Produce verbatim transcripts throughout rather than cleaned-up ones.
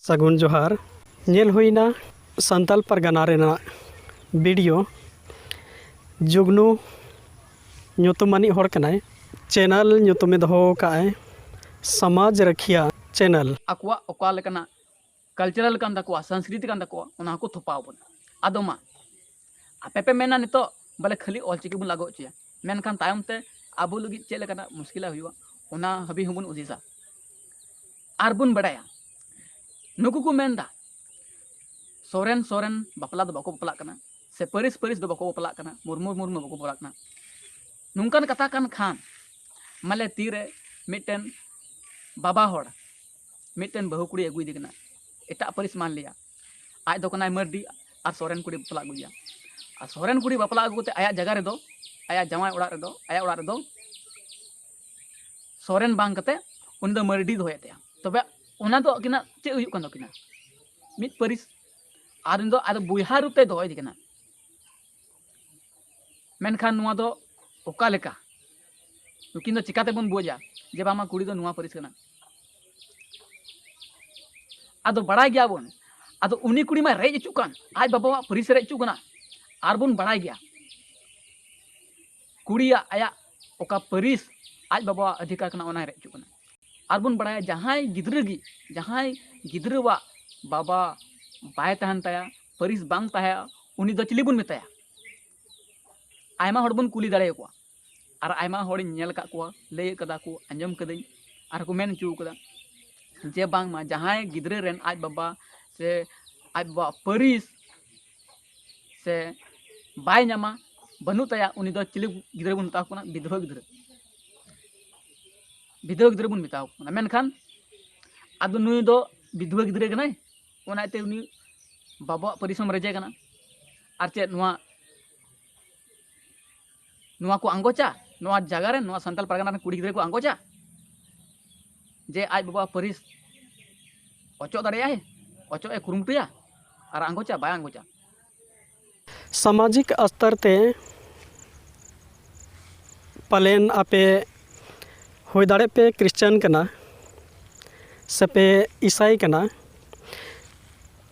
ᱥᱟᱹᱜᱩᱱ ᱡᱚᱦᱟᱨ᱾ ᱧᱮᱞ ᱦᱩᱭᱱᱟ ᱥᱟᱱᱛᱟᱞ ᱯᱟᱨᱜᱟᱱᱟ ᱨᱮᱱᱟᱜ ᱵᱷᱤᱰᱤᱭᱳ᱾ ᱡᱩᱜᱽᱱᱩ ᱧᱩᱛᱩᱢᱟᱱᱤᱡ ᱦᱚᱲ ᱠᱟᱱᱟᱭ, ᱪᱮᱱᱮᱞ ᱧᱩᱛᱩᱢᱮ ᱫᱚᱦᱚ ᱟᱠᱟᱫᱼᱟᱭ ᱥᱚᱢᱟᱡᱽ ᱨᱟᱹᱠᱷᱤᱭᱟᱹ ᱪᱮᱱᱮᱞ᱾ ᱟᱠᱚᱣᱟᱜ ᱚᱠᱟ ᱞᱮᱠᱟᱱᱟᱜ ᱠᱟᱞᱪᱟᱨᱟᱞ ᱠᱟᱱ ᱛᱟᱠᱚᱣᱟ, ᱥᱚᱝᱥᱠᱨᱤᱛᱤ ᱠᱟᱱ ᱛᱟᱠᱚᱣᱟ, ᱚᱱᱟ ᱦᱚᱸᱠᱚ ᱛᱷᱚᱯᱟᱣ ᱵᱚᱱᱟ᱾ ᱟᱫᱚ ᱢᱟ, ᱟᱯᱮ ᱯᱮ ᱢᱮᱱᱟ ᱱᱤᱛᱚᱜ ᱵᱚᱞᱮ ᱠᱷᱟᱹᱞᱤ ᱚᱞᱪᱤᱠᱤ ᱵᱚᱱ ᱞᱟᱹᱜᱩ ᱦᱚᱪᱚᱭᱟ, ᱢᱮᱱᱠᱷᱟᱱ ᱛᱟᱭᱚᱢ ᱛᱮ ᱟᱵᱚ ᱞᱟᱹᱜᱤᱫ ᱪᱮᱫ ᱞᱮᱠᱟᱱᱟᱜ ᱢᱩᱥᱠᱤᱞᱟ ᱦᱩᱭᱩᱜᱼᱟ, ᱚᱱᱟ ᱦᱟᱹᱵᱤᱡ ᱦᱚᱸᱵᱚᱱ ᱦᱩᱫᱤᱥᱟ᱾ ᱟᱨ ᱵᱚᱱ ᱵᱟᱲᱟᱭᱟ, ᱱᱩᱠᱩ ᱠᱚ ᱢᱮᱱᱫᱟ ᱥᱚᱨᱮᱱ ᱥᱚᱨᱮᱱ ᱵᱟᱯᱞᱟ ᱫᱚ ᱵᱟᱠᱚ ᱵᱟᱯᱞᱟᱜ ᱠᱟᱱᱟ, ᱥᱮ ᱯᱟᱹᱨᱤᱥ ᱯᱟᱹᱨᱤᱥ ᱫᱚ ᱵᱟᱠᱚ ᱵᱟᱯᱞᱟᱜ ᱠᱟᱱᱟ, ᱢᱩᱨᱢᱩ ᱢᱩᱨᱢᱩ ᱵᱟᱠᱚ ᱵᱟᱯᱞᱟᱜ ᱠᱟᱱᱟ᱾ ᱱᱚᱝᱠᱟᱱ ᱠᱟᱛᱷᱟ ᱠᱟᱱ ᱠᱷᱟᱱ, ᱢᱟᱱᱮ ᱛᱤᱨᱮ ᱢᱤᱫᱴᱮᱱ ᱵᱟᱵᱟ ᱦᱚᱲ ᱢᱤᱫᱴᱮᱱ ᱵᱟᱹᱦᱩ ᱠᱩᱲᱤ ᱟᱹᱜᱩᱭᱮᱫᱮ ᱠᱟᱱᱟ, ᱮᱴᱟᱜ ᱯᱟᱹᱨᱤᱥ ᱢᱟᱱ ᱞᱤᱭᱟ, ᱟᱡ ᱫᱚ ᱠᱟᱱᱟᱭ ᱢᱟᱹᱨᱰᱤ ᱟᱨ ᱥᱚᱨᱮᱱ ᱠᱩᱲᱤ ᱵᱟᱯᱞᱟ ᱟᱹᱜᱩᱭᱮᱭᱟ, ᱟᱨ ᱥᱚᱨᱮᱱ ᱠᱩᱲᱤ ᱵᱟᱯᱞᱟ ᱟᱹᱜᱩ ᱠᱟᱛᱮ ᱟᱭᱟᱜ ᱡᱟᱭᱜᱟ ᱨᱮᱫᱚ, ᱟᱭᱟᱜ ᱡᱟᱶᱟᱭ ᱚᱲᱟᱜ ᱨᱮᱫᱚ, ᱟᱭᱟᱜ ᱚᱲᱟᱜ ᱨᱮᱫᱚ ᱥᱚᱨᱮᱱ ᱵᱟᱝ ᱠᱟᱛᱮ ᱩᱱᱤ ᱫᱚ ᱢᱟᱹᱨᱰᱤ ᱫᱚᱦᱚᱭᱮᱫ ᱛᱟᱭᱟ᱾ ᱛᱚᱵᱮ ᱚᱱᱟ ᱫᱚ ᱟᱹᱠᱤᱱᱟᱜ ᱪᱮᱫ ᱦᱩᱭᱩᱜ ᱠᱟᱱ ᱛᱟᱹᱠᱤᱱᱟ? ᱢᱤᱫ ᱯᱟᱹᱨᱤᱥ᱾ ᱟᱨ ᱩᱱᱤ ᱫᱚ ᱟᱫᱚ ᱵᱚᱭᱦᱟ ᱨᱩᱯ ᱛᱮ ᱫᱚᱦᱚᱭᱮᱫᱮ ᱠᱟᱱᱟ᱾ ᱢᱮᱱᱠᱷᱟᱱ ᱱᱚᱣᱟ ᱫᱚ ᱚᱠᱟ ᱞᱮᱠᱟ? ᱱᱩᱠᱤᱱ ᱫᱚ ᱪᱤᱠᱟᱹ ᱛᱮᱵᱚᱱ ᱵᱩᱡᱟ ᱡᱮ ᱵᱟᱝᱢᱟ ᱠᱩᱲᱤ ᱫᱚ ᱱᱚᱣᱟ ᱯᱟᱹᱨᱤᱥ ᱠᱟᱱᱟ? ᱟᱫᱚ ᱵᱟᱲᱟᱭ ᱜᱮᱭᱟᱵᱚᱱ, ᱟᱫᱚ ᱩᱱᱤ ᱠᱩᱲᱤ ᱢᱟᱭ ᱨᱮᱡ ᱦᱚᱪᱚᱜ ᱠᱟᱱ, ᱟᱡ ᱵᱟᱵᱟᱣᱟᱜ ᱯᱟᱹᱨᱤᱥ ᱨᱮᱡ ᱦᱚᱪᱚᱜ ᱠᱟᱱᱟ᱾ ᱟᱨ ᱵᱚᱱ ᱵᱟᱲᱟᱭ ᱜᱮᱭᱟ, ᱠᱩᱲᱤᱭᱟᱜ ᱟᱭᱟᱜ ᱚᱠᱟ ᱯᱟᱹᱨᱤᱥ ᱟᱡ ᱵᱟᱵᱟᱣᱟᱜ ᱚᱫᱷᱤᱠᱟᱨ ᱠᱟᱱᱟ, ᱚᱱᱟᱭ ᱨᱮᱡ ᱦᱚᱪᱚᱜ ᱠᱟᱱᱟ᱾ ᱟᱨ ᱵᱚᱱ ᱵᱟᱲᱟᱭᱟ, ᱡᱟᱦᱟᱸᱭ ᱜᱤᱫᱽᱨᱟᱹ ᱜᱮ, ᱡᱟᱦᱟᱸᱭ ᱜᱤᱫᱽᱨᱟᱹᱣᱟᱜ ᱵᱟᱵᱟ ᱵᱟᱭ ᱛᱟᱦᱮᱱ ᱛᱟᱭᱟ, ᱯᱟᱹᱨᱤᱥ ᱵᱟᱝ ᱛᱟᱦᱮᱸ, ᱩᱱᱤ ᱫᱚ ᱪᱤᱞᱤ ᱵᱚᱱ ᱢᱮᱛᱟᱭᱟ? ᱟᱭᱢᱟ ᱦᱚᱲ ᱵᱚᱱ ᱠᱩᱞᱤ ᱫᱟᱲᱮᱭᱟᱠᱚᱣᱟ, ᱟᱨ ᱟᱭᱢᱟ ᱦᱚᱲᱤᱧ ᱧᱮᱞ ᱟᱠᱟᱫ ᱠᱚᱣᱟ, ᱞᱟᱹᱭ ᱟᱠᱟᱫᱟ ᱠᱚ, ᱟᱸᱡᱚᱢ ᱠᱟᱹᱫᱟᱹᱧ, ᱟᱨ ᱠᱚ ᱢᱮᱱ ᱦᱚᱪᱚ ᱠᱟᱫᱟ ᱡᱮ ᱵᱟᱝᱢᱟ ᱡᱟᱦᱟᱸᱭ ᱜᱤᱫᱽᱨᱟᱹ ᱨᱮᱱ ᱟᱡ ᱵᱟᱵᱟ ᱥᱮ ᱟᱡ ᱵᱟᱵᱟᱣᱟᱜ ᱯᱟᱹᱨᱤᱥ ᱥᱮ ᱵᱟᱭ ᱧᱟᱢᱟ, ᱵᱟᱹᱱᱩᱜ ᱛᱟᱭᱟ, ᱩᱱᱤ ᱫᱚ ᱪᱤᱞᱤ ᱜᱤᱫᱽᱨᱟᱹ ᱵᱚᱱ ᱢᱮᱛᱟ ᱠᱚ ᱠᱟᱱᱟ? ᱵᱤᱫᱷᱚᱵᱟ ᱜᱤᱫᱽᱨᱟᱹ᱾ ᱵᱤᱫᱷᱚᱵᱟ ᱜᱤᱫᱽᱨᱟᱹ ᱵᱚᱱ ᱢᱮᱛᱟ ᱠᱚ ᱠᱟᱱᱟ᱾ ᱢᱮᱱᱠᱷᱟᱱ ᱟᱫᱚ ᱱᱩᱭ ᱫᱚ ᱵᱤᱫᱷᱚᱵᱟ ᱜᱤᱫᱽᱨᱟᱹ ᱠᱟᱱᱟᱭ, ᱚᱱᱟ ᱤᱭᱟᱹᱛᱮ ᱩᱱᱤ ᱵᱟᱵᱟᱣᱟᱜ ᱯᱟᱹᱨᱤᱥ ᱦᱚᱸᱢ ᱨᱮᱡᱮ ᱠᱟᱱᱟ᱾ ᱟᱨ ᱪᱮᱫ ᱱᱚᱣᱟ, ᱱᱚᱣᱟ ᱠᱚ ᱟᱸᱜᱚᱪᱟ? ᱱᱚᱣᱟ ᱡᱟᱭᱜᱟ ᱨᱮ, ᱱᱚᱣᱟ ᱥᱟᱱᱛᱟᱞ ᱯᱟᱨᱜᱟᱱᱟ ᱨᱮᱱ ᱠᱩᱲᱤ ᱜᱤᱫᱽᱨᱟᱹ ᱠᱚ ᱟᱸᱜᱚᱪᱟ ᱡᱮ ᱟᱡ ᱵᱟᱵᱟᱣᱟᱜ ᱯᱟᱹᱨᱤᱥ ᱚᱪᱚᱜ ᱫᱟᱲᱮᱭᱟᱜᱼᱟᱭ? ᱚᱪᱚᱜ ᱮ ᱠᱩᱨᱩᱢᱩᱴᱩᱭᱟ? ᱟᱨ ᱟᱸᱜᱚᱪᱟ? ᱵᱟᱭ ᱟᱸᱜᱚᱪᱟ᱾ ᱥᱟᱢᱟᱡᱤᱠ ᱥᱛᱚᱨ ᱛᱮ ᱯᱟᱞᱮᱱ ᱟᱯᱮ ᱦᱩᱭ ᱫᱟᱲᱮᱭᱟᱜ ᱯᱮ ᱠᱷᱨᱤᱥᱪᱟᱱ ᱠᱟᱱᱟ ᱥᱮᱯᱮ ᱤᱥᱟᱭ ᱠᱟᱱᱟ,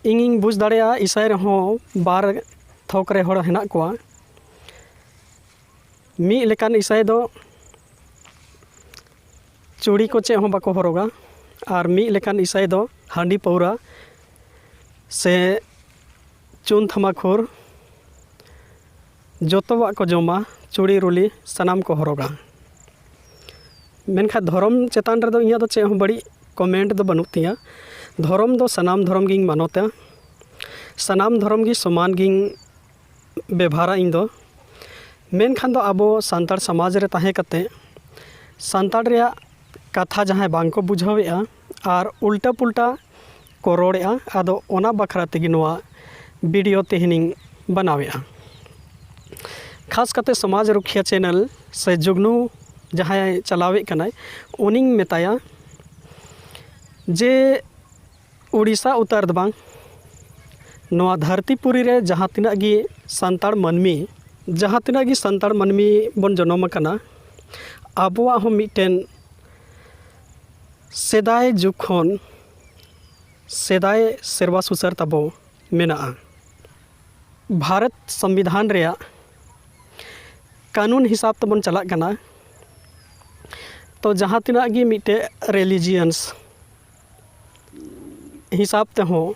ᱤᱧᱤᱧ ᱵᱩᱡᱽ ᱫᱟᱲᱮᱭᱟᱜᱼᱟ, ᱤᱥᱟᱹᱭ ᱨᱮᱦᱚᱸ ᱵᱟᱨ ᱛᱷᱚᱠ ᱨᱮ ᱦᱚᱲ ᱦᱮᱱᱟᱜ ᱠᱚᱣᱟ᱾ ᱢᱤᱫ ᱞᱮᱠᱟᱱ ᱤᱥᱟᱹᱭ ᱫᱚ ᱪᱩᱲᱤ ᱠᱚ ᱪᱮᱫ ᱦᱚᱸ ᱵᱟᱠᱚ ᱦᱚᱨᱚᱜᱟ, ᱟᱨ ᱢᱤᱫ ᱞᱮᱠᱟᱱ ᱤᱥᱟᱹᱭ ᱫᱚ ᱦᱟᱺᱰᱤ ᱯᱟᱹᱣᱨᱟᱹ ᱥᱮ ᱪᱩᱱ ᱛᱷᱟᱢᱟᱠᱷᱩᱨ ᱡᱚᱛᱚᱣᱟᱜ ᱠᱚ ᱡᱚᱢᱟ, ᱪᱩᱲᱤ ᱨᱩᱞᱤ ᱥᱟᱱᱟᱢ ᱠᱚ ᱦᱚᱨᱚᱜᱟ᱾ ᱢᱮᱱᱠᱷᱟᱱ ᱫᱷᱚᱨᱚᱢ ᱪᱮᱛᱟᱱ ᱨᱮᱫᱚ ᱤᱧᱟᱹᱜ ᱫᱚ ᱪᱮᱫ ᱦᱚᱸ ᱵᱟᱹᱲᱤᱡ ᱠᱚᱢᱮᱱᱴ ᱫᱚ ᱵᱟᱹᱱᱩᱜ ᱛᱤᱧᱟᱹ᱾ ᱫᱷᱚᱨᱚᱢ ᱫᱚ ᱥᱟᱱᱟᱢ ᱫᱷᱚᱨᱚᱢ ᱜᱤᱧ ᱢᱟᱱᱚᱛᱟ, ᱥᱟᱱᱟᱢ ᱫᱷᱚᱨᱚᱢ ᱜᱮ ᱥᱚᱢᱟᱱ ᱜᱤᱧ ᱵᱮᱵᱷᱟᱨᱟ ᱤᱧ ᱫᱚ᱾ ᱢᱮᱱᱠᱷᱟᱱ ᱫᱚ ᱟᱵᱚ ᱥᱟᱱᱛᱟᱲ ᱥᱚᱢᱟᱡᱽ ᱨᱮ ᱛᱟᱦᱮᱸ ᱠᱟᱛᱮ ᱥᱟᱱᱛᱟᱲ ᱨᱮᱭᱟᱜ ᱠᱟᱛᱷᱟ ᱡᱟᱦᱟᱸᱭ ᱵᱟᱝ ᱠᱚ ᱵᱩᱡᱷᱟᱹᱣᱮᱫᱼᱟ ᱟᱨ ᱩᱞᱴᱟᱹ ᱯᱩᱞᱴᱟ ᱠᱚ ᱨᱚᱲᱮᱫᱼᱟ, ᱟᱫᱚ ᱚᱱᱟ ᱵᱟᱠᱷᱨᱟ ᱛᱮᱜᱮ ᱱᱚᱣᱟ ᱵᱷᱤᱰᱤᱭᱳ ᱛᱮᱦᱮᱧᱤᱧ ᱵᱮᱱᱟᱣᱮᱫᱼᱟ᱾ ᱠᱷᱟᱥ ᱠᱟᱛᱮ ᱥᱚᱢᱟᱡᱽ ᱨᱩᱠᱷᱤᱭᱟᱹ ᱪᱮᱱᱮᱞ ᱥᱮ ᱡᱩᱜᱽᱱᱩ ᱡᱟᱦᱟᱸᱭ ᱪᱟᱞᱟᱣᱮᱫ ᱠᱟᱱᱟᱭ, ᱩᱱᱤᱧ ᱢᱮᱛᱟᱭᱟ ᱡᱮ ᱩᱲᱤᱥᱥᱟ ᱩᱛᱟᱹᱨ ᱫᱚ ᱵᱟᱝ, ᱱᱚᱣᱟ ᱫᱷᱟᱹᱨᱛᱤ ᱯᱩᱨᱤ ᱨᱮ ᱡᱟᱦᱟᱸ ᱛᱤᱱᱟᱹᱜ ᱜᱮ ᱥᱟᱱᱛᱟᱲ ᱢᱟᱹᱱᱢᱤ, ᱡᱟᱦᱟᱸ ᱛᱤᱱᱟᱹᱜ ᱜᱮ ᱥᱟᱱᱛᱟᱲ ᱢᱟᱹᱱᱢᱤ ᱵᱚᱱ ᱡᱚᱱᱚᱢ ᱟᱠᱟᱱᱟ, ᱟᱵᱚᱣᱟᱜ ᱦᱚᱸ ᱢᱤᱫᱴᱮᱱ ᱥᱮᱫᱟᱭ ᱡᱩᱜᱽ ᱠᱷᱚᱱ ᱥᱮᱫᱟᱭ ᱥᱮᱨᱣᱟ ᱥᱩᱥᱟᱹᱨ ᱛᱟᱵᱚ ᱢᱮᱱᱟᱜᱼᱟ᱾ ᱵᱷᱟᱨᱚᱛ ᱥᱚᱝᱵᱤᱫᱷᱟᱱ ᱨᱮᱭᱟᱜ ᱠᱟᱹᱱᱩᱱ ᱦᱤᱥᱟᱹᱵ ᱛᱮᱵᱚᱱ ᱪᱟᱞᱟᱜ ᱠᱟᱱᱟ, ᱛᱚ ᱡᱟᱦᱟᱸ ᱛᱤᱱᱟᱹᱜ ᱜᱮ ᱢᱤᱫᱴᱮᱡ ᱨᱤᱞᱤᱡᱤᱭᱟᱱᱥ ᱦᱤᱥᱟᱹᱵ ᱛᱮᱦᱚᱸ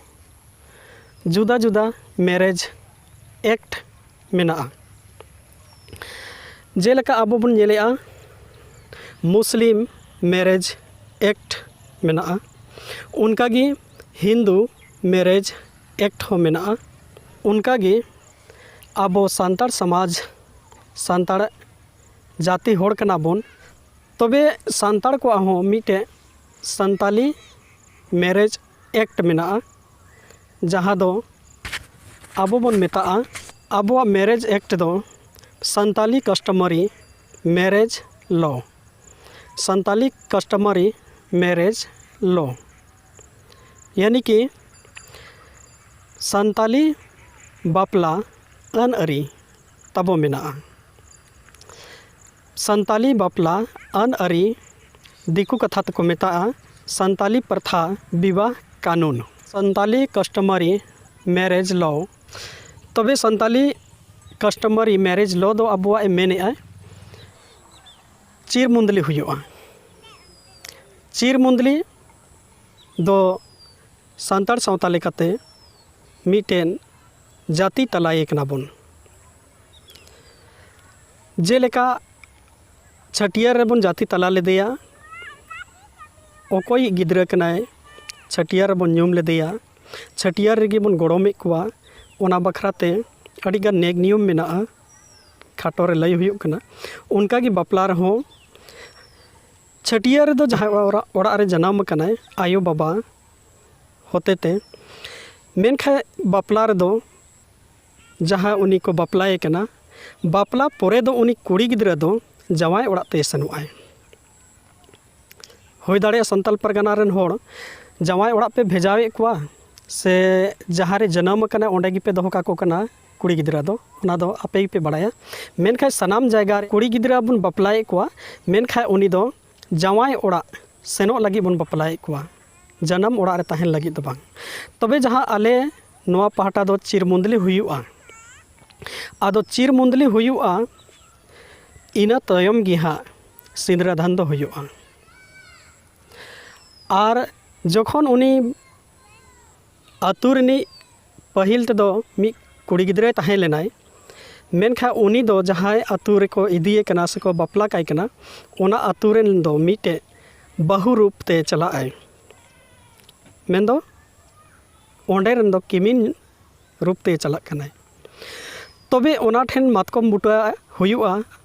ᱡᱩᱫᱟᱹ ᱡᱩᱫᱟᱹ ᱢᱮᱨᱮᱡᱽ ᱮᱠᱴ ᱢᱮᱱᱟᱜᱼᱟ᱾ ᱡᱮᱞᱮᱠᱟ ᱟᱵᱚ ᱵᱚᱱ ᱧᱮᱞᱮᱜᱼᱟ, ᱢᱩᱥᱞᱤᱢ ᱢᱮᱨᱮᱡᱽ ᱮᱠᱴ ᱢᱮᱱᱟᱜᱼᱟ, ᱚᱱᱠᱟᱜᱮ ᱦᱤᱱᱫᱩ ᱢᱮᱨᱮᱡᱽ ᱮᱠᱴ ᱦᱚᱸ ᱢᱮᱱᱟᱜᱼᱟ᱾ ᱚᱱᱠᱟᱜᱮ ᱟᱵᱚ ᱥᱟᱱᱛᱟᱲ ᱥᱚᱢᱟᱡᱽ, ᱥᱟᱱᱛᱟᱲ ᱡᱟᱹᱛᱤ ᱦᱚᱲ ᱠᱟᱱᱟ ᱵᱚᱱ, ᱛᱚᱵᱮ ᱥᱟᱱᱛᱟᱲ ᱠᱚᱣᱟᱜ ᱦᱚᱸ ᱢᱤᱫᱴᱮᱡ ᱥᱟᱱᱛᱟᱞᱤ ᱢᱮᱨᱮᱡᱽ ᱮᱠᱴ ᱢᱮᱱᱟᱜᱼᱟ, ᱡᱟᱦᱟᱸ ᱫᱚ ᱟᱵᱚ ᱵᱚᱱ ᱢᱮᱛᱟᱜᱼᱟ, ᱟᱵᱚᱣᱟᱜ ᱢᱮᱨᱮᱡᱽ ᱮᱠᱴ ᱫᱚ ᱥᱟᱱᱛᱟᱞᱤ ᱠᱟᱥᱴᱚᱢᱟᱨᱤ ᱢᱮᱨᱮᱡᱽ ᱞᱚ, ᱥᱟᱱᱛᱟᱞᱤ ᱠᱟᱥᱴᱚᱢᱟᱨᱤ ᱢᱮᱨᱮᱡᱽ ᱞᱚ, ᱭᱟᱱᱤ ᱠᱤ ᱥᱟᱱᱛᱟᱞᱤ ᱵᱟᱯᱞᱟ ᱟᱹᱱ ᱟᱹᱨᱤ ᱛᱟᱵᱚ ᱢᱮᱱᱟᱜᱼᱟ᱾ ᱥᱟᱱᱛᱟᱞᱤ ᱵᱟᱯᱞᱟ ᱟᱹᱱ ᱟᱹᱨᱤ ᱫᱤᱠᱩ ᱠᱟᱛᱷᱟ ᱛᱮᱠᱚ ᱢᱮᱛᱟᱜᱼᱟ ᱥᱟᱱᱛᱟᱞᱤ ᱯᱨᱚᱛᱷᱟ ᱵᱤᱵᱟᱦ ᱠᱟᱹᱱᱩᱱ᱾ Santali customary marriage law᱾ ᱛᱚᱵᱮ ᱥᱟᱱᱛᱟᱞᱤ customary marriage law ᱫᱚ ᱟᱵᱚᱣᱟᱜ ᱮ ᱢᱮᱱᱮᱫᱼᱟ, ᱪᱤᱨ ᱢᱩᱸᱫᱽᱞᱤ ᱦᱩᱭᱩᱜᱼᱟ᱾ ᱪᱤᱨ ᱢᱩᱸᱫᱽᱞᱤ ᱫᱚ ᱥᱟᱱᱛᱟᱲ ᱥᱟᱶᱛᱟ ᱞᱮᱠᱟᱛᱮ ᱢᱤᱫᱴᱮᱱ ᱡᱟᱹᱛᱤ ᱛᱟᱞᱟᱭᱮ ᱠᱟᱱᱟ ᱵᱚᱱ᱾ ᱡᱮᱞᱮᱠᱟ ᱪᱷᱟᱹᱴᱭᱟᱹᱨ ᱨᱮᱵᱚᱱ ᱡᱟᱹᱛᱤ ᱛᱟᱞᱟ ᱞᱮᱫᱮᱭᱟ, ᱚᱠᱚᱭᱤᱡ ᱜᱤᱫᱽᱨᱟᱹ ᱠᱟᱱᱟᱭ, ᱪᱷᱟᱹᱴᱭᱟᱹᱨ ᱨᱮᱵᱚᱱ ᱧᱩᱢ ᱞᱮᱫᱮᱭᱟ, ᱪᱷᱟᱹᱴᱭᱟᱹᱨ ᱨᱮᱜᱮ ᱵᱚᱱ ᱜᱚᱲᱚᱢᱮᱫ ᱠᱚᱣᱟ, ᱚᱱᱟ ᱵᱟᱠᱷᱨᱟ ᱛᱮ ᱟᱹᱰᱤᱜᱟᱱ ᱱᱮᱠ ᱱᱤᱭᱚᱢ ᱢᱮᱱᱟᱜᱼᱟ, ᱠᱷᱟᱴᱚ ᱨᱮ ᱞᱟᱹᱭ ᱦᱩᱭᱩᱜ ᱠᱟᱱᱟ᱾ ᱚᱱᱠᱟᱜᱮ ᱵᱟᱯᱞᱟ ᱨᱮᱦᱚᱸ ᱪᱷᱟᱹᱴᱭᱟᱹᱨ ᱨᱮᱫᱚ ᱡᱟᱦᱟᱸᱭ ᱚᱲᱟᱜ, ᱚᱲᱟᱜ ᱨᱮ ᱡᱟᱱᱟᱢ ᱟᱠᱟᱱᱟᱭ ᱟᱭᱳ ᱵᱟᱵᱟ ᱦᱚᱛᱮᱛᱮ, ᱢᱮᱱᱠᱷᱟᱱ ᱵᱟᱯᱞᱟ ᱨᱮᱫᱚ ᱡᱟᱦᱟᱸ ᱩᱱᱤ ᱠᱚ ᱵᱟᱯᱞᱟᱭᱮ ᱠᱟᱱᱟ, ᱵᱟᱯᱞᱟ ᱯᱚᱨᱮ ᱫᱚ ᱩᱱᱤ ᱠᱩᱲᱤ ᱜᱤᱫᱽᱨᱟᱹ ᱫᱚ ᱡᱟᱶᱟᱭ ᱚᱲᱟᱜ ᱛᱮᱭ ᱥᱮᱱᱚᱜᱼᱟᱭ᱾ ᱦᱩᱭ ᱫᱟᱲᱮᱭᱟᱜᱼᱟ ᱥᱟᱱᱛᱟᱞ ᱯᱟᱨᱜᱟᱱᱟ ᱨᱮᱱ ᱦᱚᱲ ᱡᱟᱶᱟᱭ ᱚᱲᱟᱜ ᱯᱮ ᱵᱷᱮᱡᱟᱣᱮᱫ ᱠᱚᱣᱟ, ᱥᱮ ᱡᱟᱦᱟᱸ ᱨᱮ ᱡᱟᱱᱟᱢ ᱟᱠᱟᱱᱟ ᱚᱸᱰᱮ ᱜᱮᱯᱮ ᱫᱚᱦᱚ ᱠᱟᱠᱚ ᱠᱟᱱᱟ ᱠᱩᱲᱤ ᱜᱤᱫᱽᱨᱟᱹ ᱫᱚ, ᱚᱱᱟ ᱫᱚ ᱟᱯᱮ ᱜᱮᱯᱮ ᱵᱟᱲᱟᱭᱟ᱾ ᱢᱮᱱᱠᱷᱟᱱ ᱥᱟᱱᱟᱢ ᱡᱟᱭᱜᱟ ᱨᱮ ᱠᱩᱲᱤ ᱜᱤᱫᱽᱨᱟᱹ ᱵᱚᱱ ᱵᱟᱯᱞᱟᱭᱮᱫ ᱠᱚᱣᱟ, ᱢᱮᱱᱠᱷᱟᱱ ᱩᱱᱤ ᱫᱚ ᱡᱟᱶᱟᱭ ᱚᱲᱟᱜ ᱥᱮᱱᱚᱜ ᱞᱟᱹᱜᱤᱫ ᱵᱚᱱ ᱵᱟᱯᱞᱟᱭᱮᱫ ᱠᱚᱣᱟ, ᱡᱟᱱᱟᱢ ᱚᱲᱟᱜ ᱨᱮ ᱛᱟᱦᱮᱱ ᱞᱟᱹᱜᱤᱫ ᱫᱚ ᱵᱟᱝ᱾ ᱛᱚᱵᱮ ᱡᱟᱦᱟᱸ ᱟᱞᱮ ᱱᱚᱣᱟ ᱯᱟᱦᱴᱟ ᱫᱚ ᱪᱤᱨ ᱢᱩᱸᱫᱽᱞᱤ ᱦᱩᱭᱩᱜᱼᱟ, ᱟᱫᱚ ᱪᱤᱨ ᱢᱩᱸᱫᱽᱞᱤ ᱦᱩᱭᱩᱜᱼᱟ, ᱤᱱᱟᱹ ᱛᱟᱭᱚᱢ ᱜᱮ ᱦᱟᱸᱜ ᱥᱤᱸᱫᱽᱨᱟᱹ ᱫᱟᱱ ᱫᱚ ᱦᱩᱭᱩᱜᱼᱟ᱾ ᱟᱨ ᱡᱚᱠᱷᱚᱱ ᱩᱱᱤ ᱟᱹᱛᱩ ᱨᱤᱱᱤᱡ ᱯᱟᱹᱦᱤᱞ ᱛᱮᱫᱚ ᱢᱤᱫ ᱠᱩᱲᱤ ᱜᱤᱫᱽᱨᱟᱹᱭ ᱛᱟᱦᱮᱸ ᱞᱮᱱᱟᱭ, ᱢᱮᱱᱠᱷᱟᱱ ᱩᱱᱤ ᱫᱚ ᱡᱟᱦᱟᱸᱭ ᱟᱹᱛᱩ ᱨᱮᱠᱚ ᱤᱫᱤᱭᱮ ᱠᱟᱱᱟ ᱥᱮᱠᱚ ᱵᱟᱯᱞᱟ ᱠᱟᱭ ᱠᱟᱱᱟ, ᱚᱱᱟ ᱟᱹᱛᱩ ᱨᱮᱱ ᱫᱚ ᱢᱤᱫᱴᱮᱡ ᱵᱟᱹᱦᱩ ᱨᱩᱯ ᱛᱮ ᱪᱟᱞᱟᱜ ᱟᱭ, ᱢᱮᱱᱫᱚ ᱚᱸᱰᱮ ᱨᱮᱱ ᱫᱚ ᱠᱤᱢᱤᱱ ᱨᱩᱯ ᱛᱮ ᱪᱟᱞᱟᱜ ᱠᱟᱱᱟᱭ᱾ ᱛᱚᱵᱮ ᱚᱱᱟ ᱴᱷᱮᱱ ᱢᱟᱛᱠᱚᱢ ᱵᱩᱴᱟᱹ ᱦᱩᱭᱩᱜᱼᱟ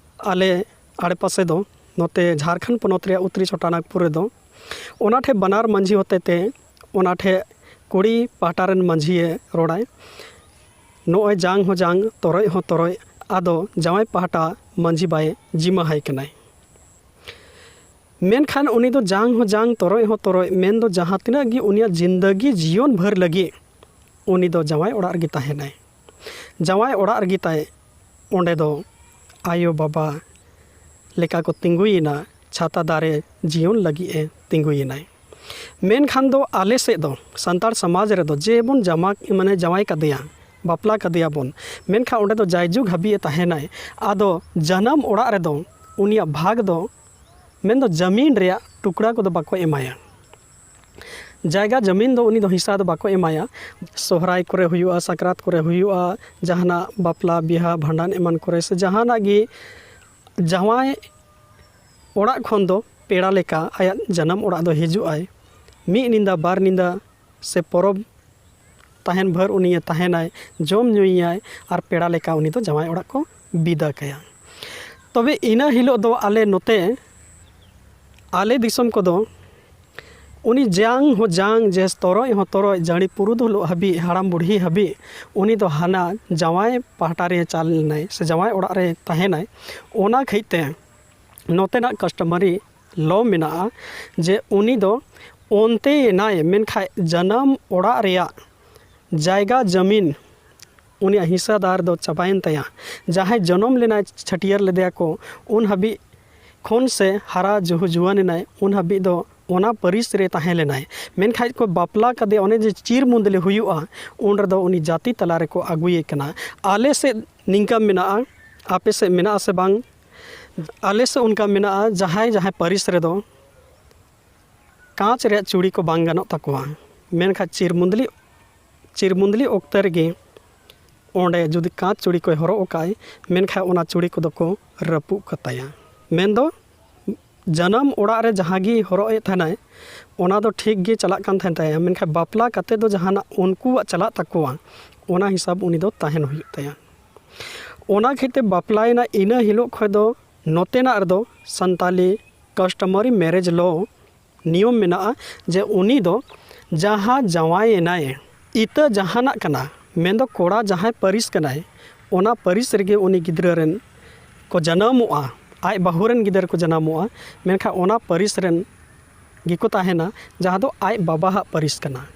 ᱟᱞᱮ ᱟᱲᱮᱯᱟᱥᱮ ᱫᱚ, ᱱᱚᱛᱮ ᱡᱷᱟᱲᱠᱷᱚᱸᱰ ᱯᱚᱱᱚᱛ ᱨᱮᱭᱟᱜ ᱩᱛᱛᱚᱨᱤ ᱪᱷᱳᱴᱟᱱᱟᱜᱽᱯᱩᱨ ᱨᱮᱫᱚ᱾ ᱚᱱᱟ ᱴᱷᱮᱱ ᱵᱟᱱᱟᱨ ᱢᱟᱹᱡᱷᱤ ᱦᱚᱛᱮ ᱛᱮ ᱚᱱᱟ ᱴᱷᱮᱱ ᱠᱩᱲᱤ ᱯᱟᱦᱴᱟ ᱨᱮᱱ ᱢᱟᱹᱡᱷᱤᱭᱮ ᱨᱚᱲᱟᱭ, ᱱᱚᱜᱼᱚᱭ ᱡᱟᱝ ᱦᱚᱸ ᱡᱟᱝ, ᱛᱚᱨᱚᱡ ᱦᱚᱸ ᱛᱚᱨᱚᱡ, ᱟᱫᱚ ᱡᱟᱶᱟᱭ ᱯᱟᱦᱴᱟ ᱢᱟᱹᱡᱷᱤ ᱵᱟᱭ ᱡᱤᱢᱟᱹ ᱦᱟᱭ ᱠᱟᱱᱟᱭ᱾ ᱢᱮᱱᱠᱷᱟᱱ ᱩᱱᱤ ᱫᱚ ᱡᱟᱝ ᱦᱚᱸ ᱡᱟᱝ, ᱛᱚᱨᱚᱡ ᱦᱚᱸ ᱛᱚᱨᱚᱡ, ᱢᱮᱱᱫᱚ ᱡᱟᱦᱟᱸ ᱛᱤᱱᱟᱹᱜ ᱜᱮ ᱩᱱᱤᱭᱟᱜ ᱡᱤᱱᱫᱟᱹᱜᱤ ᱡᱤᱭᱚᱱ ᱵᱷᱳᱨ ᱞᱟᱹᱜᱤᱫ ᱩᱱᱤ ᱫᱚ ᱡᱟᱶᱟᱭ ᱚᱲᱟᱜ ᱨᱮᱜᱮ ᱛᱟᱦᱮᱱᱟᱭ᱾ ᱡᱟᱶᱟᱭ ᱚᱲᱟᱜ ᱨᱮᱜᱮ ᱛᱟᱭ ᱚᱸᱰᱮ ᱫᱚ ᱟᱭᱳ ᱵᱟᱵᱟ ᱞᱮᱠᱟ ᱠᱚ ᱛᱤᱸᱜᱩᱭᱮᱱᱟ, ᱪᱷᱟᱛᱟ ᱫᱟᱨᱮ ᱡᱤᱭᱚᱱ ᱞᱟᱹᱜᱤᱫ ᱮ ᱛᱤᱸᱜᱩᱭᱮᱱᱟᱭ᱾ ᱢᱮᱱᱠᱷᱟᱱ ᱫᱚ ᱟᱞᱮ ᱥᱮᱫ ᱫᱚ ᱥᱟᱱᱛᱟᱲ ᱥᱚᱢᱟᱡᱽ ᱨᱮᱫᱚ ᱡᱮ ᱵᱚᱱ ᱡᱟᱢᱟ ᱢᱟᱱᱮ ᱡᱟᱶᱟᱭ ᱠᱟᱫᱮᱭᱟ, ᱵᱟᱯᱞᱟ ᱠᱟᱫᱮᱭᱟᱵᱚᱱ, ᱢᱮᱱᱠᱷᱟᱱ ᱚᱸᱰᱮ ᱫᱚ ᱡᱟᱭᱡᱩᱜᱽ ᱦᱟᱹᱵᱤᱡ ᱮ ᱛᱟᱦᱮᱱᱟᱭ᱾ ᱟᱫᱚ ᱡᱟᱱᱟᱢ ᱚᱲᱟᱜ ᱨᱮᱫᱚ ᱩᱱᱤᱭᱟᱜ ᱵᱷᱟᱜᱽ ᱫᱚ, ᱢᱮᱱᱫᱚ ᱡᱟᱢᱤᱱ ᱨᱮᱭᱟᱜ ᱴᱩᱠᱲᱟ ᱠᱚᱫᱚ ᱵᱟᱠᱚ ᱮᱢᱟᱭᱟ᱾ ᱡᱟᱭᱜᱟ ᱡᱟᱢᱤᱱ ᱫᱚ ᱩᱱᱤ ᱫᱚ ᱦᱤᱥᱟ ᱫᱚ ᱵᱟᱠᱚ ᱮᱢᱟᱭᱟ᱾ ᱥᱚᱦᱨᱟᱭ ᱠᱚᱨᱮ ᱦᱩᱭᱩᱜᱼᱟ, ᱥᱟᱠᱨᱟᱛ ᱠᱚᱨᱮ ᱦᱩᱭᱩᱜᱼᱟ, ᱡᱟᱦᱟᱱᱟᱜ ᱵᱟᱯᱞᱟ ᱵᱤᱦᱟ ᱵᱷᱟᱸᱰᱟᱱ ᱮᱢᱟᱱ ᱠᱚᱨᱮ ᱥᱮ ᱡᱟᱦᱟᱱᱟᱜ ᱜᱮ ᱡᱟᱶᱟᱭ ᱚᱲᱟᱜ ᱠᱷᱚᱱ ᱫᱚ ᱯᱮᱲᱟ ᱞᱮᱠᱟ ᱟᱭᱟᱜ ᱡᱟᱱᱟᱢ ᱚᱲᱟᱜ ᱫᱚ ᱦᱤᱡᱩᱜ ᱟᱭ᱾ ᱢᱤᱫ ᱧᱤᱫᱟᱹ, ᱵᱟᱨ ᱧᱤᱫᱟᱹ ᱥᱮ ᱯᱚᱨᱚᱵᱽ ᱛᱟᱦᱮᱱ ᱵᱷᱳᱨ ᱩᱱᱤᱭᱮ ᱛᱟᱦᱮᱱᱟᱭ, ᱡᱚᱢ ᱧᱩᱭᱟᱭ ᱟᱨ ᱯᱮᱲᱟ ᱞᱮᱠᱟ ᱩᱱᱤ ᱫᱚ ᱡᱟᱶᱟᱭ ᱚᱲᱟᱜ ᱠᱚ ᱵᱤᱫᱟᱹ ᱠᱟᱭᱟ᱾ ᱛᱚᱵᱮ ᱤᱱᱟᱹ ᱦᱤᱞᱳᱜ ᱫᱚ ᱟᱞᱮ ᱱᱚᱛᱮ, ᱟᱞᱮ ᱫᱤᱥᱚᱢ ᱠᱚᱫᱚ ᱩᱱᱤ ᱡᱟᱝ ᱦᱚᱸ ᱡᱟᱝ, ᱡᱮ ᱛᱚᱨᱚᱡ ᱦᱚᱸ ᱛᱚᱨᱚᱡ, ᱡᱟᱹᱲᱤ ᱯᱩᱨᱩᱫᱷᱩᱞᱚᱜ ᱦᱟᱹᱵᱤᱡ, ᱦᱟᱲᱟᱢ ᱵᱩᱲᱦᱤ ᱦᱟᱹᱵᱤᱡ ᱩᱱᱤ ᱫᱚ ᱦᱟᱱᱟ ᱡᱟᱶᱟᱭ ᱯᱟᱦᱴᱟ ᱨᱮ ᱪᱟᱞ ᱞᱮᱱᱟᱭ ᱥᱮ ᱡᱟᱶᱟᱭ ᱚᱲᱟᱜ ᱨᱮ ᱛᱟᱦᱮᱱᱟᱭ᱾ ᱚᱱᱟ ᱠᱷᱟᱹᱛᱤᱨ ᱛᱮ ᱱᱚᱛᱮᱱᱟᱜ customary law ᱢᱮᱱᱟᱜᱼᱟ ᱡᱮ ᱩᱱᱤ ᱫᱚ ᱚᱱᱛᱮ ᱮᱱᱟᱭ, ᱢᱮᱱᱠᱷᱟᱡ ᱡᱟᱱᱟᱢ ᱚᱲᱟᱜ ᱨᱮᱭᱟᱜ ᱡᱟᱭᱜᱟ ᱡᱟᱢᱤᱱ ᱩᱱᱤᱭᱟᱜ ᱦᱤᱥᱟᱹᱫᱟᱨ ᱫᱚ ᱪᱟᱵᱟᱭᱮᱱ ᱛᱟᱭᱟ᱾ ᱡᱟᱦᱟᱸᱭ ᱡᱚᱱᱚᱢ ᱞᱮᱱᱟᱭ, ᱪᱷᱟᱹᱴᱭᱟᱹᱨ ᱞᱮᱫᱮᱭᱟ ᱠᱚ, ᱩᱱ ᱦᱟᱹᱵᱤᱡ ᱠᱷᱚᱱ ᱥᱮ ᱦᱟᱨᱟ ᱡᱩᱦᱩ ᱡᱩᱣᱟᱹᱱ ᱮᱱᱟᱭ, ᱩᱱ ᱦᱟᱹᱵᱤᱡ ᱫᱚ ᱚᱱᱟ ᱯᱟᱹᱨᱤᱥ ᱨᱮ ᱛᱟᱦᱮᱸ ᱞᱮᱱᱟᱭ᱾ ᱢᱮᱱᱠᱷᱟᱡ ᱠᱚ ᱵᱟᱯᱞᱟ ᱠᱟᱫᱮᱭᱟ, ᱚᱱᱮ ᱡᱮ ᱪᱤᱨ ᱢᱩᱸᱫᱽᱞᱤ ᱦᱩᱭᱩᱜᱼᱟ, ᱩᱱ ᱨᱮᱫᱚ ᱩᱱᱤ ᱡᱟᱹᱛᱤ ᱛᱟᱞᱟ ᱨᱮᱠᱚ ᱟᱹᱜᱩᱭᱮ ᱠᱟᱱᱟ᱾ ᱟᱞᱮ ᱥᱮᱫ ᱱᱤᱝᱠᱟ ᱢᱮᱱᱟᱜᱼᱟ, ᱟᱯᱮ ᱥᱮᱫ ᱢᱮᱱᱟᱜᱼᱟ ᱥᱮ ᱵᱟᱝ? ᱟᱞᱮ ᱥᱮᱫ ᱚᱱᱠᱟ ᱢᱮᱱᱟᱜᱼᱟ, ᱡᱟᱦᱟᱸᱭ ᱡᱟᱦᱟᱸᱭ ᱯᱟᱹᱨᱤᱥ ᱨᱮᱫᱚ ᱠᱟᱸᱪ ᱨᱮᱭᱟᱜ ᱪᱩᱲᱤ ᱠᱚ ᱵᱟᱝ ᱜᱟᱱᱚᱜ ᱛᱟᱠᱚᱣᱟ, ᱢᱮᱱᱠᱷᱟᱱ ᱪᱤᱨ ᱢᱩᱸᱫᱽᱞᱤ, ᱪᱤᱨ ᱢᱩᱸᱫᱽᱞᱤ ᱚᱠᱛᱮ ᱨᱮᱜᱮ ᱚᱸᱰᱮ ᱡᱩᱫᱤ ᱠᱟᱸᱪ ᱪᱩᱲᱤ ᱠᱚᱭ ᱦᱚᱨᱚᱜ ᱟᱠᱟᱫ, ᱢᱮᱱᱠᱷᱟᱱ ᱚᱱᱟ ᱪᱩᱲᱤ ᱠᱚᱫᱚ ᱠᱚ ᱨᱟᱹᱯᱩᱫ ᱠᱟᱛᱟᱭᱟ᱾ ᱢᱮᱱᱫᱚ ᱡᱟᱱᱟᱢ ᱚᱲᱟᱜ ᱨᱮ ᱡᱟᱦᱟᱸ ᱜᱮ ᱦᱚᱨᱚᱜ ᱮᱫ ᱛᱟᱦᱮᱱᱟᱭ, ᱚᱱᱟ ᱫᱚ ᱴᱷᱤᱠ ᱜᱮ ᱪᱟᱞᱟᱜ ᱠᱟᱱ ᱛᱟᱦᱮᱱ ᱛᱟᱭᱟ, ᱢᱮᱱᱠᱷᱟᱱ ᱵᱟᱯᱞᱟ ᱠᱟᱛᱮ ᱫᱚ ᱡᱟᱦᱟᱱᱟᱜ ᱩᱱᱠᱩᱣᱟᱜ ᱪᱟᱞᱟᱜ ᱛᱟᱠᱚᱣᱟ, ᱚᱱᱟ ᱦᱤᱥᱟᱹᱵ ᱩᱱᱤ ᱫᱚ ᱛᱟᱦᱮᱱ ᱦᱩᱭᱩᱜ ᱛᱟᱭᱟ᱾ ᱚᱱᱟ ᱠᱷᱟᱹᱛᱤᱨ ᱵᱟᱯᱞᱟᱭᱮᱱᱟ, ᱤᱱᱟᱹ ᱦᱤᱞᱳᱜ ᱠᱷᱚᱱ ᱫᱚ ᱱᱚᱛᱮᱱᱟᱜ ᱨᱮᱫᱚ ᱥᱟᱱᱛᱟᱞᱤ customary marriage law ᱱᱤᱭᱚᱢ ᱢᱮᱱᱟᱜᱼᱟ ᱡᱮ ᱩᱱᱤ ᱫᱚ ᱡᱟᱦᱟᱸ ᱡᱟᱶᱟᱭᱮᱱᱟᱭ, ᱤᱛᱟᱹ ᱡᱟᱦᱟᱱᱟᱜ ᱠᱟᱱᱟ, ᱢᱮᱱᱫᱚ ᱠᱚᱲᱟ ᱡᱟᱦᱟᱸᱭ ᱯᱟᱹᱨᱤᱥ ᱠᱟᱱᱟᱭ, ᱚᱱᱟ ᱯᱟᱹᱨᱤᱥ ᱨᱮᱜᱮ ᱩᱱᱤ ᱜᱤᱫᱽᱨᱟᱹ ᱨᱮᱱ ᱠᱚ ᱡᱟᱱᱟᱢᱚᱜᱼᱟ, ᱟᱡ ᱵᱟᱹᱦᱩ ᱨᱮᱱ ᱜᱤᱫᱟᱹᱨ ᱠᱚ ᱡᱟᱱᱟᱢᱚᱜᱼᱟ, ᱢᱮᱱᱠᱷᱟᱱ ᱚᱱᱟ ᱯᱟᱹᱨᱤᱥ ᱨᱮᱱ ᱜᱮᱠᱚ ᱛᱟᱦᱮᱱᱟ, ᱡᱟᱦᱟᱸ ᱫᱚ ᱟᱡ ᱵᱟᱵᱟᱣᱟᱜ ᱯᱟᱹᱨᱤᱥ ᱠᱟᱱᱟ᱾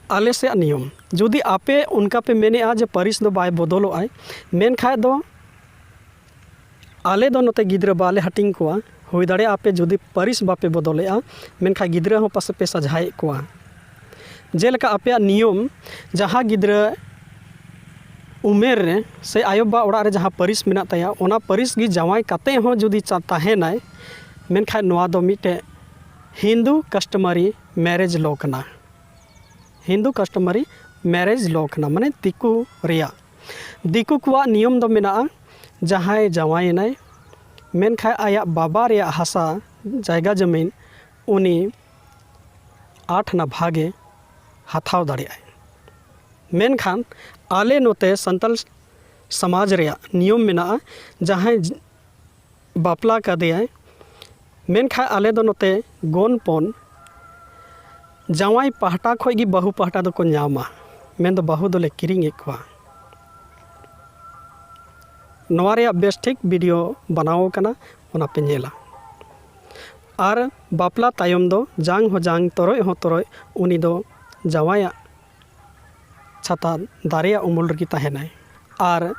ᱟᱞᱮ ᱥᱮᱭᱟᱜ ᱱᱤᱭᱚᱢ, ᱡᱩᱫᱤ ᱟᱯᱮ ᱚᱱᱠᱟ ᱯᱮ ᱢᱮᱱᱮᱜᱼᱟ ᱡᱮ ᱯᱟᱹᱨᱤᱥ ᱫᱚ ᱵᱟᱭ ᱵᱚᱫᱚᱞᱚᱜᱼᱟᱭ, ᱢᱮᱱᱠᱷᱟᱡ ᱫᱚ ᱟᱞᱮ ᱫᱚ ᱱᱚᱛᱮ ᱜᱤᱫᱽᱨᱟᱹ ᱵᱟᱞᱮ ᱦᱟᱹᱴᱤᱧ ᱠᱚᱣᱟ, ᱦᱩᱭ ᱫᱟᱲᱮᱭᱟᱜᱼᱟ ᱟᱯᱮ ᱡᱩᱫᱤ ᱯᱟᱹᱨᱤᱥ ᱵᱟᱯᱮ ᱵᱚᱫᱚᱞᱮᱜᱼᱟ, ᱢᱮᱱᱠᱷᱟᱱ ᱜᱤᱫᱽᱨᱟᱹ ᱦᱚᱸ ᱯᱟᱥᱮ ᱯᱮ ᱥᱟᱡᱷᱟᱭᱮᱫ ᱠᱚᱣᱟ᱾ ᱡᱮᱞᱮᱠᱟ ᱟᱯᱮᱭᱟᱜ ᱱᱤᱭᱚᱢ, ᱡᱟᱦᱟᱸ ᱜᱤᱫᱽᱨᱟᱹ ᱩᱢᱮᱨ ᱨᱮ ᱥᱮ ᱟᱭᱳᱼᱵᱟᱵᱟ ᱚᱲᱟᱜ ᱨᱮ ᱡᱟᱦᱟᱸ ᱯᱟᱹᱨᱤᱥ ᱢᱮᱱᱟᱜ ᱛᱟᱭᱟ, ᱚᱱᱟ ᱯᱟᱹᱨᱤᱥ ᱜᱮ ᱡᱟᱶᱟᱭ ᱠᱟᱛᱮ ᱦᱚᱸ ᱡᱩᱫᱤ ᱪᱟ-, ᱛᱟᱦᱮᱱᱟᱭ, ᱢᱮᱱᱠᱷᱟᱱ ᱱᱚᱣᱟ ᱫᱚ ᱢᱤᱫᱴᱮᱡ ᱦᱤᱱᱫᱩ customary marriage law ᱠᱟᱱᱟ᱾ ᱦᱤᱱᱫᱩ customary marriage law ᱠᱟᱱᱟ, ᱢᱟᱱᱮ ᱫᱤᱠᱩ ᱨᱮᱭᱟᱜ᱾ ᱫᱤᱠᱩ ᱠᱚᱣᱟᱜ ᱱᱤᱭᱚᱢ ᱫᱚ ᱢᱮᱱᱟᱜᱼᱟ, ᱡᱟᱦᱟᱸᱭ ᱡᱟᱶᱟᱭᱮᱱᱟᱭ, ᱢᱮᱱᱠᱷᱟᱱ ᱟᱭᱟᱜ ᱵᱟᱵᱟ ᱨᱮᱭᱟᱜ ᱦᱟᱥᱟ, ᱡᱟᱭᱜᱟ ᱡᱚᱢᱤᱱ ᱩᱱᱤ ᱟᱴ ᱟᱱᱟ ᱵᱷᱟᱜᱮ ᱦᱟᱛᱟᱣ ᱫᱟᱲᱮᱭᱟᱜᱼᱟᱭ᱾ ᱢᱮᱱᱠᱷᱟᱱ ᱟᱞᱮ ᱱᱚᱛᱮ ᱥᱟᱱᱛᱟᱲ ᱥᱚᱢᱟᱡᱽ ᱨᱮᱭᱟᱜ ᱱᱤᱭᱚᱢ ᱢᱮᱱᱟᱜᱼᱟ, ᱡᱟᱦᱟᱸᱭ ᱵᱟᱯᱞᱟ ᱠᱟᱫᱮᱭᱟᱭ, ᱢᱮᱱᱠᱷᱟᱱ ᱟᱞᱮ ᱫᱚ ᱱᱚᱛᱮ ᱜᱚᱱᱯᱚᱱ ᱡᱟᱶᱟᱭ ᱯᱟᱦᱴᱟ ᱠᱷᱚᱱ ᱜᱮ ᱵᱟᱹᱦᱩ ᱯᱟᱦᱴᱟ ᱫᱚᱠᱚ ᱧᱟᱢᱟ, ᱢᱮᱱᱫᱚ ᱵᱟᱹᱦᱩ ᱫᱚᱞᱮ ᱠᱤᱨᱤᱧᱮᱫ ᱠᱚᱣᱟ᱾ ᱱᱚᱣᱟ ᱨᱮᱭᱟᱜ ᱵᱮᱥ ᱴᱷᱤᱠ video ᱵᱮᱱᱟᱣ ᱟᱠᱟᱱᱟ, ᱚᱱᱟ ᱯᱮ ᱧᱮᱞᱟ᱾ ᱟᱨ ᱵᱟᱯᱞᱟ ᱛᱟᱭᱚᱢ ᱫᱚ ᱡᱟᱝ ᱦᱚᱸ ᱡᱟᱝ, ᱛᱚᱨᱚᱡ ᱦᱚᱸ ᱛᱚᱨᱚᱡ, ᱩᱱᱤ ᱫᱚ ᱡᱟᱶᱟᱭᱟᱜ ᱪᱷᱟᱛᱟ ᱫᱟᱨᱮᱭᱟᱜ ᱩᱢᱩᱞ ᱨᱮᱜᱮ ᱛᱟᱦᱮᱱᱟᱭ᱾ ᱟᱨ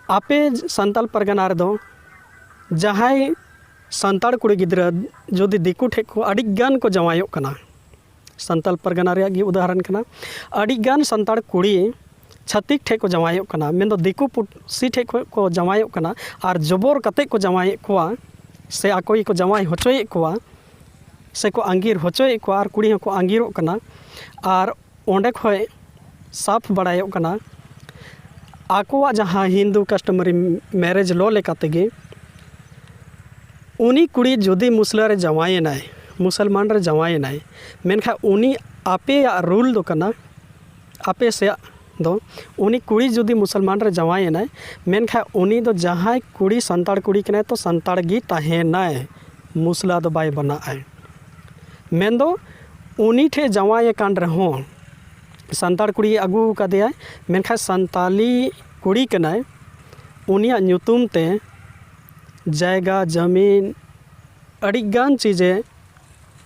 ᱟᱯᱮ ᱥᱟᱱᱛᱟᱲ ᱯᱟᱨᱜᱟᱱᱟ ᱨᱮᱫᱚ ᱡᱟᱦᱟᱸᱭ ᱥᱟᱱᱛᱟᱲ ᱠᱩᱲᱤ ᱜᱤᱫᱽᱨᱟᱹ ᱡᱩᱫᱤ ᱫᱤᱠᱩ ᱴᱷᱮᱱ ᱠᱚ, ᱟᱹᱰᱤ ᱜᱟᱱ ᱠᱚ ᱡᱟᱶᱟᱭᱚᱜ ᱠᱟᱱᱟ, ᱥᱟᱱᱛᱟᱲ ᱯᱟᱨᱜᱟᱱᱟ ᱨᱮᱭᱟᱜ ᱜᱮ ᱩᱫᱟᱦᱚᱨᱚᱱ ᱠᱟᱱᱟ, ᱟᱹᱰᱤ ᱜᱟᱱ ᱥᱟᱱᱛᱟᱲ ᱠᱩᱲᱤ ᱪᱷᱟᱹᱛᱤᱠ ᱴᱷᱮᱱ ᱠᱚ ᱡᱟᱶᱟᱭᱚᱜ ᱠᱟᱱᱟ, ᱢᱮᱱᱫᱚ ᱫᱤᱠᱩ ᱯᱩᱥᱤ ᱴᱷᱮᱱ ᱠᱷᱚᱱ ᱠᱚ ᱡᱟᱶᱟᱭᱚᱜ ᱠᱟᱱᱟ, ᱟᱨ ᱡᱚᱵᱚᱨ ᱠᱟᱛᱮ ᱠᱚ ᱡᱟᱶᱟᱭᱮᱫ ᱠᱚᱣᱟ ᱥᱮ ᱟᱠᱚ ᱜᱮᱠᱚ ᱡᱟᱶᱟᱭ ᱦᱚᱪᱚᱭᱮᱫ ᱠᱚᱣᱟ ᱥᱮ ᱠᱚ ᱟᱸᱜᱤᱨ ᱦᱚᱪᱚᱭᱮᱫ ᱠᱚᱣᱟ, ᱟᱨ ᱠᱩᱲᱤ ᱦᱚᱸᱠᱚ ᱟᱸᱜᱤᱨᱚᱜ ᱠᱟᱱᱟ᱾ ᱟᱨ ᱚᱸᱰᱮ ᱠᱷᱚᱱ ᱥᱟᱯᱷ ᱵᱟᱲᱟᱭᱚᱜ ᱠᱟᱱᱟ, ᱟᱠᱚᱣᱟᱜ ᱡᱟᱦᱟᱸ ᱦᱤᱱᱫᱩ customary marriage law ᱞᱮᱠᱟ ᱛᱮᱜᱮ ᱩᱱᱤ ᱠᱩᱲᱤ ᱡᱩᱫᱤ ᱢᱩᱥᱞᱟᱹ ᱨᱮ ᱡᱟᱶᱟᱭᱮᱱᱟᱭ, ᱢᱩᱥᱚᱞᱢᱟᱱ ᱨᱮ ᱡᱟᱶᱟᱭᱮᱱᱟᱭ, ᱢᱮᱱᱠᱷᱟᱱ ᱩᱱᱤ ᱟᱯᱮᱭᱟᱜ rule ᱫᱚ ᱠᱟᱱᱟ, ᱟᱯᱮ ᱥᱮᱭᱟᱜ ᱫᱚ, ᱩᱱᱤ ᱠᱩᱲᱤ ᱡᱩᱫᱤ ᱢᱩᱥᱚᱞᱢᱟᱱ ᱨᱮ ᱡᱟᱶᱟᱭᱮᱱᱟᱭ, ᱢᱮᱱᱠᱷᱟᱱ ᱩᱱᱤ ᱫᱚ ᱡᱟᱦᱟᱸᱭ ᱠᱩᱲᱤ ᱥᱟᱱᱛᱟᱲ ᱠᱩᱲᱤ ᱠᱟᱱᱟᱭ ᱛᱚ ᱥᱟᱱᱛᱟᱲ ᱜᱮ ᱛᱟᱦᱮᱱᱟᱭ, ᱢᱩᱥᱞᱟ ᱫᱚ ᱵᱟᱭ ᱵᱮᱱᱟᱜᱼᱟᱭ᱾ ᱢᱮᱱᱫᱚ ᱩᱱᱤ ᱴᱷᱮᱱ ᱡᱟᱶᱟᱭ ᱟᱠᱟᱱ ᱨᱮᱦᱚᱸ ᱥᱟᱱᱛᱟᱲ ᱠᱩᱲᱤ ᱟᱹᱜᱩ ᱟᱠᱟᱫᱮᱭᱟᱭ, ᱢᱮᱱᱠᱷᱟᱱ ᱥᱟᱱᱛᱟᱞᱤ ᱠᱩᱲᱤ ᱠᱟᱱᱟᱭ, ᱩᱱᱤᱭᱟᱜ ᱧᱩᱛᱩᱢ ᱛᱮ ᱡᱟᱭᱜᱟ ᱡᱟᱹᱢᱤᱱ ᱟᱹᱰᱤᱜᱟᱱ ᱪᱤᱡᱮ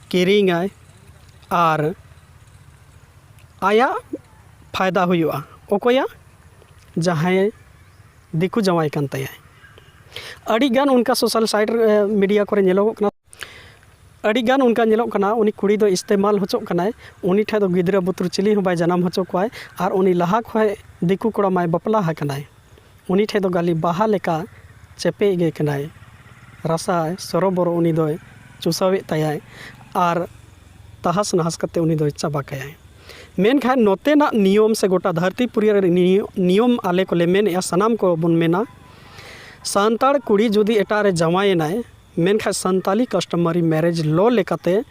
ᱠᱤᱨᱤᱧᱟᱭ ᱟᱨ ᱟᱭᱟᱜ ᱯᱷᱟᱭᱫᱟ ᱦᱩᱭᱩᱜᱼᱟ᱾ ᱚᱠᱚᱭᱟᱜ? ᱡᱟᱦᱟᱸᱭ ᱫᱤᱠᱩ ᱡᱟᱶᱟᱭ ᱠᱟᱱ ᱛᱟᱭᱟᱭ᱾ ᱟᱹᱰᱤᱜᱟᱱ ᱚᱱᱠᱟ social site ᱨᱮ, media ᱠᱚᱨᱮ ᱧᱮᱞᱚᱜᱚᱜ ᱠᱟᱱᱟ, ᱟᱹᱰᱤᱜᱟᱱ ᱚᱱᱠᱟ ᱧᱮᱞᱚᱜ ᱠᱟᱱᱟ, ᱩᱱᱤ ᱠᱩᱲᱤ ᱫᱚ ᱤᱥᱛᱮᱢᱟᱞ ᱦᱚᱪᱚᱜ ᱠᱟᱱᱟᱭ᱾ ᱩᱱᱤ ᱴᱷᱮᱱ ᱫᱚ ᱜᱤᱫᱽᱨᱟᱹ ᱵᱩᱛᱨᱩ ᱪᱤᱞᱤ ᱦᱚᱸ ᱵᱟᱭ ᱡᱟᱱᱟᱢ ᱦᱚᱪᱚ ᱠᱚᱣᱟᱭ᱾ ᱟᱨ ᱩᱱᱤ ᱞᱟᱦᱟ ᱠᱷᱚᱱ ᱫᱤᱠᱩ ᱠᱚᱲᱟ ᱢᱟᱭ ᱵᱟᱯᱞᱟ ᱟᱠᱟᱱᱟᱭ᱾ ᱩᱱᱤ ᱴᱷᱮᱱ ᱫᱚ ᱜᱟᱹᱞᱤ ᱵᱟᱦᱟ ᱞᱮᱠᱟ ᱪᱮᱯᱮᱡ ᱜᱮ ᱠᱟᱱᱟᱭ᱾ ᱨᱟᱥᱟ ᱥᱚᱨᱚᱵᱚᱨᱚ ᱩᱱᱤ ᱫᱚᱭ ᱪᱩᱥᱟᱹᱣᱮᱫ ᱛᱟᱭᱟᱭ᱾ ᱟᱨ ᱛᱟᱦᱟᱥ ᱱᱟᱦᱟᱥ ᱠᱟᱛᱮ ᱩᱱᱤ ᱫᱚᱭ ᱪᱟᱵᱟ ᱠᱟᱭᱟᱭ᱾ ᱢᱮᱱᱠᱷᱟᱱ ᱱᱚᱛᱮᱱᱟᱜ ᱱᱤᱭᱚᱢ ᱥᱮ ᱜᱚᱴᱟ ᱫᱷᱟᱹᱨᱛᱤ ᱯᱩᱨᱤ ᱨᱮ ᱱᱤᱭᱚ-, ᱱᱤᱭᱚᱢ ᱟᱞᱮ ᱠᱚᱞᱮ ᱢᱮᱱᱮᱫᱼᱟ, ᱥᱟᱱᱟᱢ ᱠᱚ ᱵᱚᱱ ᱢᱮᱱᱟ, ᱥᱟᱱᱛᱟᱲ ᱠᱩᱲᱤ ᱡᱩᱫᱤ ᱮᱴᱟᱜ ᱨᱮ ᱡᱟᱶᱟᱭᱮᱱᱟᱭ, ᱢᱮᱱᱠᱷᱟᱱ ᱥᱟᱱᱛᱟᱞᱤ customary marriage law ᱞᱮᱠᱟᱛᱮ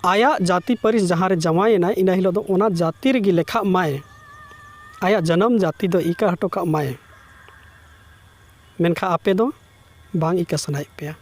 ᱟᱭᱟᱜ ᱡᱟᱹᱛᱤ ᱯᱟᱹᱨᱤᱥ ᱡᱟᱦᱟᱸ ᱨᱮ ᱡᱟᱶᱟᱭᱮᱱᱟᱭ, ᱤᱱᱟᱹ ᱦᱤᱞᱳᱜ ᱫᱚ ᱚᱱᱟ ᱡᱟᱹᱛᱤ ᱨᱮᱜᱮ ᱞᱮᱠᱷᱟᱜ ᱢᱟᱭ, ᱟᱭᱟᱜ ᱡᱟᱱᱟᱢ ᱡᱟᱹᱛᱤ ᱫᱚ ᱤᱠᱟᱹ ᱦᱚᱴᱚ ᱠᱟᱜ ᱢᱟᱭ᱾ ᱢᱮᱱᱠᱷᱟᱱ ᱟᱯᱮ ᱫᱚ ᱵᱟᱝ ᱤᱠᱟᱹ ᱥᱟᱱᱟᱭᱮᱫ ᱯᱮᱭᱟ᱾